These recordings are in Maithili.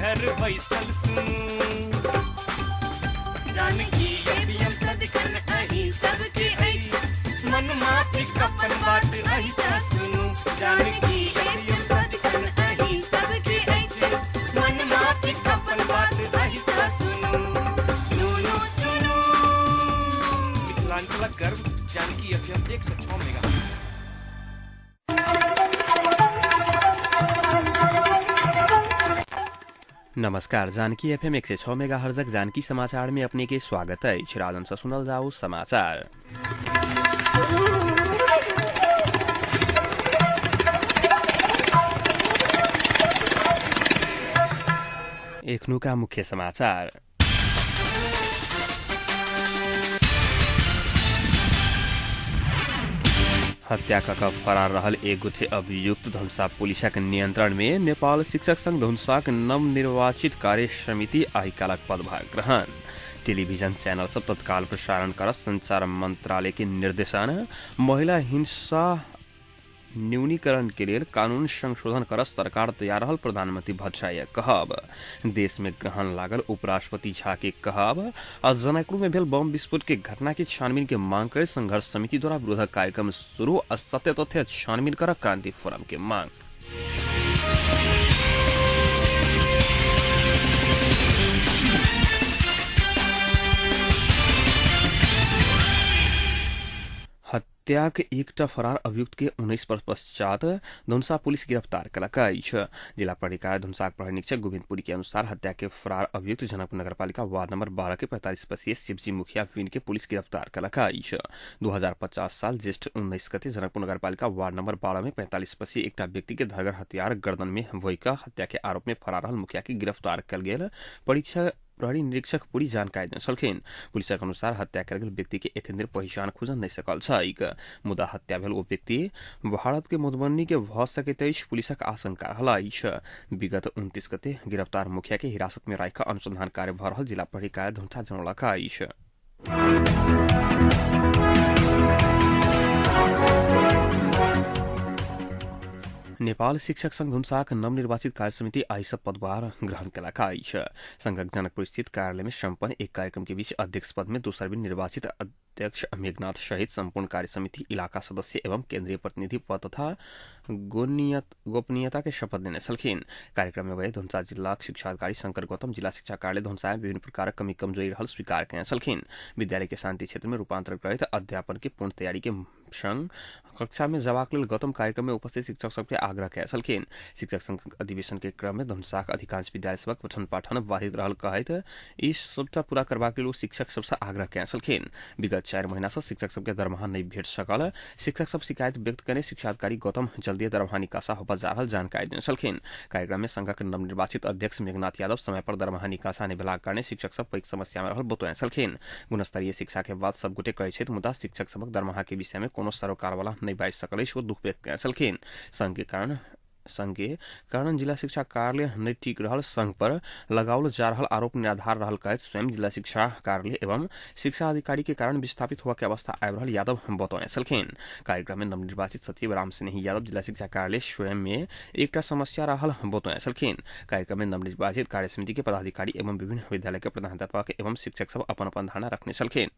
घर बैसल सुनू। जानकी एफएम सदिखन अहीं सबके अछि, मन माफिक अपन बात अहीं सँ सुनू। जानकी एफएम सदिखन अहीं सबके अछि, मन माफिक अपन बात अहीं सँ सुनू। सुनू सुनू मिथिलांचलक गर्व जानकी एफएम 106 मेगा। नमस्कार, जानकी एफएम 106 मेगा हर्जक जानकी समाचार में अपने के स्वागत अछि। राजन से सुनल जाऊ समाचार। एखनुका मुख्य समाचार। हत्या कऽ फरार रहल एक गोटे अभियुक्त धनुषा पुलिसक नियंत्रण में। नेपाल शिक्षक संघ धनुषाक नवनिर्वाचित कार्य समिति आइ कालक पदभार ग्रहण। टेलीविजन चैनल सब तत्काल प्रसारण कर संचार मंत्रालय के निर्देशन। महिला हिंसा न्यूनीकरण के लेल कानून संशोधन कर सरकार तैयार रहल प्रधानमंत्री भट्टराई कहब। देश में ग्रहण लागल उपराष्ट्रपति झा के कहब। आ जनकपुर में भेल बम विस्फोट के घटना के छानबीन के मांग कर संघर्ष समिति द्वारा विरोधक कार्यक्रम शुरू। आ सत्य तथ्य छानबीन कर क्रांति फोरम के मांग। हत्याक एकटा फरार अभियुक्त के 19 वर्ष पश्चात धनुषा पुलिस गिरफ्तार कलक अछि। जिला प्राधिकार धनुषाक प्रहरी निरीक्षक गोविंदपुरी के अनुसार हत्या के फरार अभियुक्त जनकपुर नगरपालिका वार्ड नंबर 12 के 45 वर्षीय शिवजी मुखिया वीन के पुलिस गिरफ्तार कलक अछि। 2050 साल ज्येष्ठ 19 गते जनकपुर नगरपालिका वार्ड नंबर 12 में 45 वर्षीय एकटा व्यक्ति के धरगर हथियार गर्दन में वोइका हत्या के आरोप में फरार रहल मुखिया के गिरफ्तार कल गेल परीक्षा प्रहरी निरीक्षक पूरी जानकारी देने छलखिन। पुलिसक अनुसार हत्या कयल गेल व्यक्ति के एखन धरि पहिचान खुजल नहि सकल छैक, मुदा हत्या भेल ओ व्यक्ति भारत के मधुबनी के भऽ सकैत अछि पुलिसक आशंका रहल अछि। विगत 29 गते गिरफ्तार मुखिया के हिरासत में राखि अनुसंधान कार्य भऽ रहल जिला प्रहरी कार्यालय धनुषा जनौलक अछि। नेपाल शिक्षक संघ धनुषाक नवनिर्वाचित कार्य समिति आइ सँ पदभार ग्रहण केलक अछि। संघक जनकपुर स्थित कार्यालय में सम्पन्न एक कार्यक्रम के बीच अध्यक्ष पद में दोसर बेर निर्वाचित अध्यक्ष मेघनाथ सहित संपूर्ण कार्य समिति, इलाका सदस्य एवं केंद्रीय प्रतिनिधि पद तथा गोपनीयता के शपथ लेने छलखिन। कार्यक्रम में वह धनुषा जिला शिक्षा अधिकारी शंकर गौतम जिला शिक्षा कार्यालय धनुषा में विभिन्न प्रकारक कमी कमजोरी रहल स्वीकार कयने छलखिन। विद्यालय के शांति क्षेत्र में रूपांतरण करैत अध्यापन के पूर्ण तैयारी के संग कक्षा में जबाक लेल गौतम कार्यक्रम में उपस्थित शिक्षक सबके आग्रह कयने छलखिन। शिक्षक संघ अधिवेशन के क्रम में धनुषाक अधिकांश विद्यालय सभक पठन पाठन बाधित रहल कहैत ई सबटा पूरा करबाक लेल शिक्षक सबसँ आग्रह कयने छलखिन। विगत 4 महीना से शिक्षक सबके दरमाहा नहि भेट सकल शिक्षक सब शिकायत व्यक्त कयने शिक्षा अधिकारी गौतम जल्दी दरमाहा निकासा होबय जा रहल जानकारी देने छलखिन। कार्यक्रम में संघक नवनिर्वाचित अध्यक्ष मेघनाथ यादव समय पर दरमाहा निकासा नहि भेलाक कारणे शिक्षक सब पैघ समस्या में रहल बतौने छलखिन। गुणस्तरीय शिक्षा के बात सब गोटे कहै छथि, मुदा शिक्षक सबक दरमाहा के विषय में कोनो सरोकार वाला नहि बाजि सकल अछि, ओ दुख व्यक्त कयने छलखिन। संघ के कारण जिला शिक्षा कार्यालय नहि ठीक रहल संघ पर लगाओल जा रहल आरोप निराधार रहल कहैत स्वयं जिला शिक्षा कार्यालय एवं शिक्षा अधिकारी के कारण विस्थापित हुआ के अवस्था आबि रहल यादव बतौने छलखिन। कार्यक्रम में नवनिर्वाचित सचिव राम स्नेही यादव जिला शिक्षा कार्यालय स्वयं में एकटा समस्या रहल बतौने छलखिन। कार्यक्रम में नवनिर्वाचित कार्य समिति के पदाधिकारी एवं विभिन्न विद्यालय के प्रधानाध्यापक एवं शिक्षक सब अपन अपन धारणा रखने छलखिन।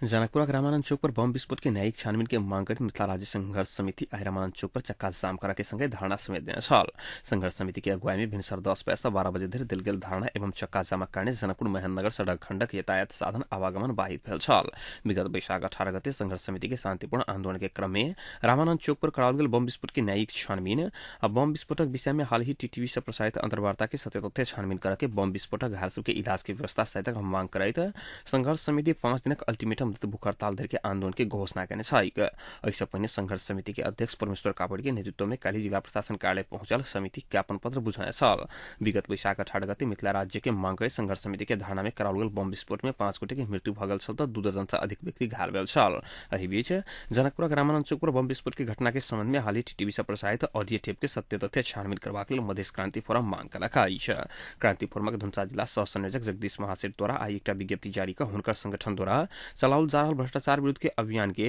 जनकपुरा रामानंद चौक पर बम विस्फोट के न्यायिक छानबीन के मांग करैत मिथिला राज्य संघर्ष समिति आइ रामानंद चौक पर चक्का जाम करा के संगे धरना समेत देने छल। संघर्ष समिति के अगुवाई में भिनसर 10 बजे से 12 बजे धरि देल गेल धरना एवं चक्का जामक कारणे जनकपुर महेन्द्रनगर सड़क खंडक यातायात साधन आवागमन बाधित भेल छल। विगत वैशाख 18 गते संघर्ष समिति के शांतिपूर्ण आंदोलन के क्रम में रामानंद चौक पर कराओल गेल बम विस्फोट के न्यायिक छानबीन आ बम विस्फोटक विषय में हाल ही टीटीवी से प्रसारित अंतर्वार्ता के सत्य तथ्य छानबीन कर के बम विस्फोटक घायल सबके इलाज के व्यवस्था सहितक मांग करैत संघर्ष समिति 5 दिनक अल्टीमेटम भूख हड़ताल धरि के आंदोलन के घोषणा कयने छैक। एहिसँ पहिने संघर्ष समिति के अध्यक्ष परमेश्वर कापड़ के नेतृत्व में काल्हि जिला प्रशासन कार्यालय पहुंचल समिति ज्ञापन पत्र बुझौने छल। विगत वैशाख 18 गते मिथिला राज्य के मांग करैत संघर्ष समिति के धरना में कराओल गेल बम विस्फोट में 5 गोटे के मृत्यु भऽ गेल छल तऽ 2 दर्जन से अधिक व्यक्ति घायल भेल छल। एहि बीच जनकपुरक रामानंद चौक पर बम विस्फोट के घटना के संबंध में हाल ही टीटीवी से प्रसारित ऑडियो टेप के सत्य तथ्य छानबीन करबाक लेल मधेश क्रांति फोरम मांग कयलक अछि। क्रांति फोरमक धनुषा जिला सह संयोजक जगदीश महासेठ द्वारा आइ एकटा विज्ञप्ति जारी कऽ हुनकर संगठन द्वारा चलाओल जा रहल भ्रष्टाचार विरुद्ध के अभियान के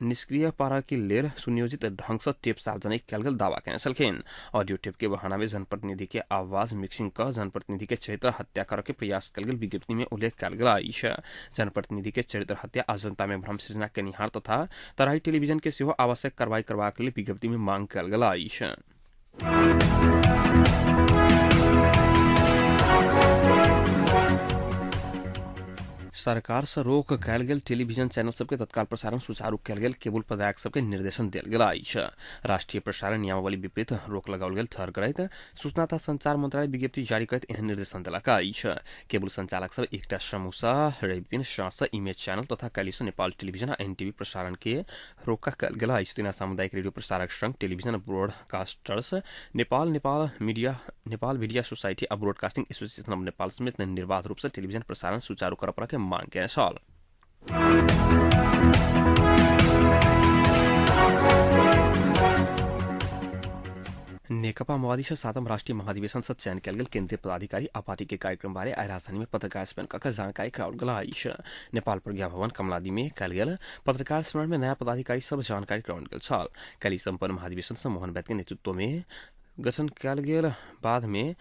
निष्क्रिय पारा के लेल सुनियोजित ढंग से टेप सार्वजनिक कयल गेल दावा केने छलखिन। ऑडियो टेप के बहाना में जनप्रतिनिधि के आवाज मिक्सिंग क जनप्रतिनिधि के चरित्र हत्या करऽ के प्रयास कयल गेल विज्ञप्ति में उल्लेख कयल गेल अछि। जनप्रतिनिधि के चरित्र हत्या आ जनता में भ्रम सृजना केनिहार तथा तराई टेलीविजन के सेहो आवश्यक कार्रवाई करबाक लेल विज्ञप्ति में मांग कयल गेल अछि। सरकार से रोक कयल गेल टेलीविजन चैनल सबके तत्काल प्रसारण सुचारू कयल गेल केबुल प्रदायक सबके निर्देशन देल गेल अछि। राष्ट्रीय प्रसारण नियमावली विपरीत रोक लगाओल गेल ठहर करैत सूचना तथा संचार मंत्रालय विज्ञप्ति जारी करैत एहन निर्देशन देलक अछि। केबुल संचालक सब एकटा समूह सँ रवि दिन साँझ सँ इमेज चैनल तथा काल्हि सँ नेपाल टेलीविजन आ एनटीवी प्रसारण के रोक कयल गेल अछि। तहिना सामुदायिक रेडियो प्रसारक संघ, television broadcasters Nepal, Nepal media society आ ब्रॉडकास्टिंग एसोसिएशन ऑफ नेपाल समेत निर्बाध रूप से टेलीविजन प्रसारण सुचारू करऽ पड़ऽ के मांग केने छल। नेकपा माओवादी से 7म राष्ट्रीय महाधिवेशन से चयन कयल गेल केंद्रीय पदाधिकारी आ पार्टी के कार्यक्रम बारे आइ राजधानी में पत्रकार सम्मेलन कऽ जानकारी कराओल गेल अछि। नेपाल प्रज्ञा भवन कमलादी में कयल गेल पत्रकार सम्मेलन में नया पदाधिकारी सब जानकारी कराओल गेल छल। काल्हि सम्पन्न महाधिवेशन से मोहन वैद्य के नेतृत्व में गठन कयल गेल बाद में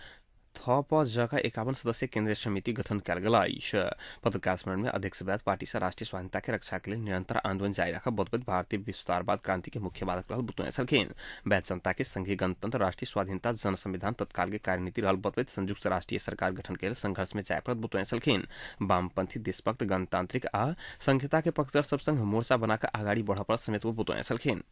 थप जगह 51 सदस्य केंद्रीय समिति गठन कयल गेल अछि। पत्रकार सम्मेलन में अध्यक्ष वैद्य पार्टी से राष्ट्रीय स्वाधीनता के रक्षा के लिए निरंतर आंदोलन जारी राखब बतबैत भारतीय विस्तारवाद क्रांति के मुख्य बाधक रहल बतौने छलखिन। वैद्य जनता के संघीय गणतंत्र, राष्ट्रीय स्वाधीनता, जन संविधान तत्काल के कार्यनीति रहल बतबैत संयुक्त राष्ट्रीय सरकार गठन के लेल संघर्ष में जाय पड़त बतौने छलखिन। वामपंथी, देशभक्त, गणतांत्रिक आ संहिता के पक्षधर सब संग मोर्चा बनाकर अगाडि बढ़ पड़त समेत वो बतौने छलखिन।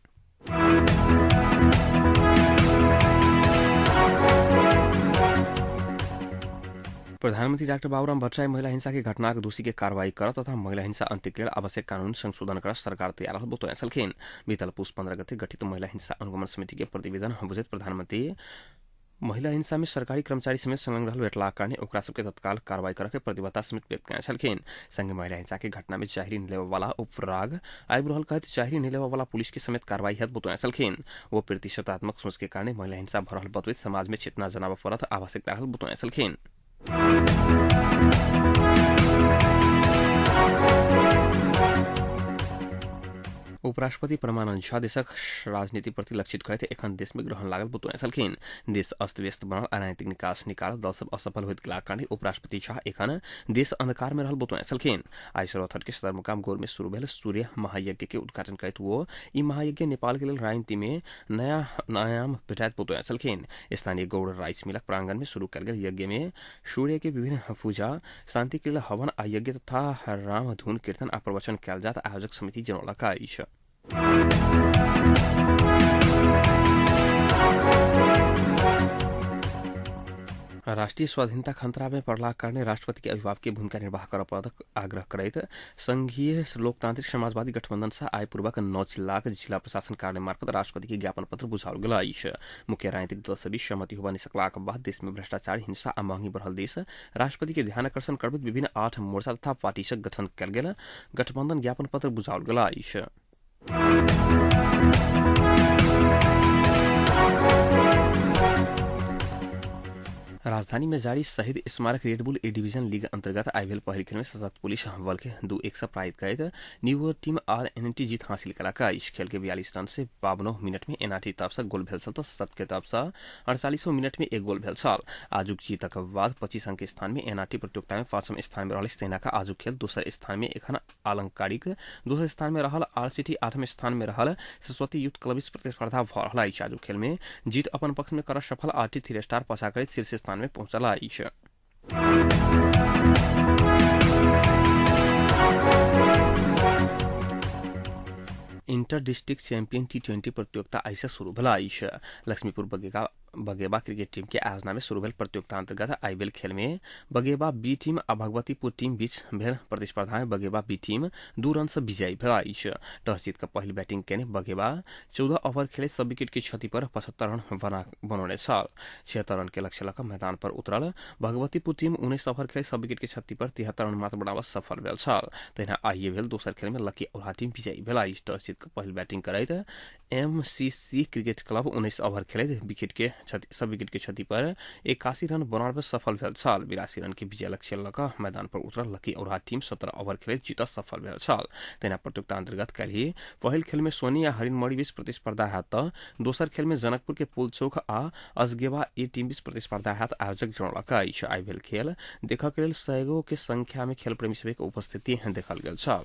प्रधानमंत्री डाक्टर बाबूराम भट्टराई महिला हिंसा के घटनाक दोषी के कार्रवाई करत तथा महिला हिंसा अंत्य के लेल आवश्यक कानून संशोधन कर सरकार तैयार रहल बतौने छलखिन। बीतल पुष 15 गते गठित महिला हिंसा अनुगमन समिति के प्रतिवेदन बुझैत प्रधानमंत्री महिला हिंसा में सरकारी कर्मचारी समेत संलग्न रहल भेटलाक कारणे ओकरा सबके तत्काल कार्रवाई करऽ के प्रतिबद्धता समेत व्यक्त केने छलखिन। संगे महिला हिंसा के घटना में जाहिरी नहि लेबऽ वाला उपराग आबि रहल कहैत जाहिरी नहि लेबऽ वाला पुलिस के समेत कार्रवाई हैत बतौने छलखिन। वो प्रतिशतात्मक सोच के कारणे महिला हिंसा भऽ रहल बतबैत समाज में चेतना जनाबऽ पड़त आवश्यकता रहल बतौने छलखिन। उपराष्ट्रपति परमानंद झा देशक राजनीति प्रति लक्षित करैत एखन देश में ग्रहण लागल बतौने छलखिन। देश अस्त व्यस्त बनल आ राजनीतिक निकास निकाल दल सब असफल होइत गेलाक कारणे उपराष्ट्रपति झा एखन देश अंधकार में रहल बतौने छलखिन। आइ सरौथट के सदरमुकाम गौर में शुरू भेल सूर्य महायज्ञ के उद्घाटन करैत वो ई महायज्ञ नेपाल के लेल राजनीति में नया आयाम भेटाइत बतौने छलखिन। स्थानीय गौड़ राइस मिलक प्रांगण में शुरू कयल गेल यज्ञ में सूर्य के विभिन्न पूजा, शांति के लेल हवन आ यज्ञ तथा रामधुन कीर्तन आ प्रवचन कयल जात आयोजक समिति जनौलक अछि। राष्ट्रीय स्वाधीनता खतरा में पड़लाक कारणे राष्ट्रपति के अभिभावकीय भूमिका निर्वाह करऽ पड़त आग्रह करैत संघीय लोकतांत्रिक समाजवादी गठबंधन से आय पूर्वक 9 जिलाक जिला प्रशासन कार्यालय मार्फत राष्ट्रपति के ज्ञापन पत्र बुझाओल गेल अछि। मुख्य राजनीतिक दल सब बीच सहमति होबा नहि सकलाक बाद देश में भ्रष्टाचार, हिंसा आ महंगी बढ़ल देश राष्ट्रपति के ध्यान आकर्षण करबैत विभिन्न 8 मोर्चा तथा पार्टी से गठन कयल गेल गठबंधन ज्ञापन पत्र बुझाओल गेल अछि। राजधानी में जारी शहीद स्मारक Red Bull A division league अंतर्गत आई भेल पहिल खेल में सशक्त पुलिस बल के 2-1 से पराजित करैत न्यू टीम आरएनटी जीत हासिल कयलक अछि। खेल के 42 रन से 52 मिनट में एनआरटी तरफ से गोल भेल छल तऽ सशक्त के तरफ से 48 मिनट में 1 गोल भेल छल। आजुक जीतक बाद 25 अंक स्थान में एनआरटी प्रतियोगिता में 5म स्थान में रहल सेनाक आजुक खेल दोसर स्थान में एखन आलंकारिक दोसर स्थान में रहल आरसीटी 8म स्थान में रहल सरस्वती यूथ क्लब प्रतिस्पर्धा भऽ रहल अछि। आजुक खेल में जीत अपन पक्ष में कर सफल आरटी 3 स्टार पछा करैत शीर्ष स्थान में पहुंचल अछि। इंटर डिस्ट्रिक्ट चैंपियन T20 प्रतियोगिता आइ से शुरू भेल अछि। लक्ष्मीपुर बगेबा क्रिकेट टीम के आयोजना में शुरू भेल प्रतियोगिता अंतर्गत आई भेल खेल में बगेबा बी टीम आ भगवतीपुर टीम बीच भेल प्रतिस्पर्धा में बगेबा बी टीम 2 रन से विजयी भेल अछि। टॉस जीत कऽ पहिल बैटिंग केने बगेबा 14 ओवर खेले सब विकेट के क्षति पर 75 रन बनौने छल। 76 रन के लक्ष्य लऽ कऽ मैदान पर उतरल भगवतीपुर टीम 19 ओवर खेले सब विकेट के क्षति पर 73 रन मात्र बनाबऽ सफल भेल छल। तहिना आइए भेल दोसर खेल में लकी औरहा टीम विजयी भेल अछि। टॉस जीत कऽ पहिल बैटिंग करैत एमसीसी क्रिकेट क्लब 19 ओवर खेलैत विकेट के सब विकेट के क्षति पर 81 रन बनाने पर सफल भेल छल। 82 रन के विजय लक्ष्य लऽ कऽ मैदान पर उतरल लकी औरहा टीम 17 ओभर खेलैत जीत सफल भेल छल। तहिना प्रतियोगिता अंतर्गत काल्हि पहिल खेल में सोनी आ हरिणमणि बीच प्रतिस्पर्धा हैत तऽ दोसर खेल में जनकपुर के पुलचोक आ अजगेवा ए टीम बीच प्रतिस्पर्धा हैत आयोजक जनौलक अछि। आइ भेल खेल देखऽ के लेल सैगो के संख्या में खेल प्रेमी सभक उपस्थिति देखल गेल छल।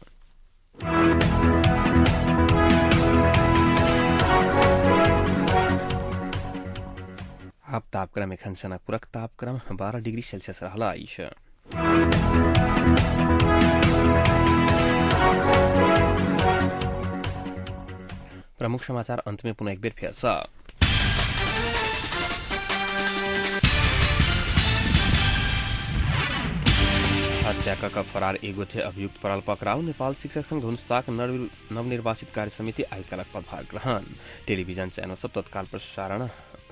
आब तापक्रम एखन जनकपुरक तापक्रम 12 डिग्री सेल्सियस रहल अछि। प्रमुख समाचार अंत में पुनः एक बेर फेर सँ। हत्या कऽ फरार एक गोटे अभियुक्त पड़ल पकड़ाउ। नेपाल शिक्षक संघ धनुषाक नवनिर्वाचित कार्य समिति आइ काल्हक पदभार ग्रहण। टेलीविजन चैनल सब तत्काल प्रसारण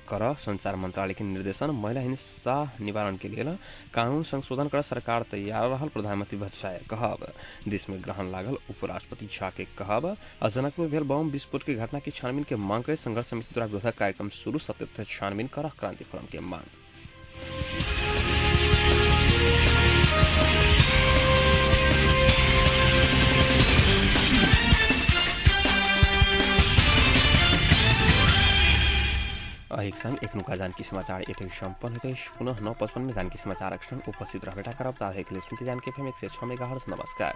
कर संचार मंत्रालय के निर्देशन। महिला हिंसा निवारण के लेल कानून संशोधन कर सरकार तैयार रहल प्रधानमंत्री भट्टराई कहब। देश में ग्रहण लागल उपराष्ट्रपति झा के कहब। आ जनकपुर में भेल बम विस्फोट के घटना के छानबीन के मांग कर संघर्ष समिति द्वारा विरोधक कार्यक्रम शुरू। सत्य छानबीन कर क्रांति फोरम के मांग। एक संग एखनुका जानकी समाचार एतै सम्पन्न होइत अछि। पुनः 9:55 में जानकी समाचारक संग उपस्थित रहबेटा करब। ताधरि के लेल सुनते जानकी एफएम 106 मेगाहर्ट्ज। नमस्कार।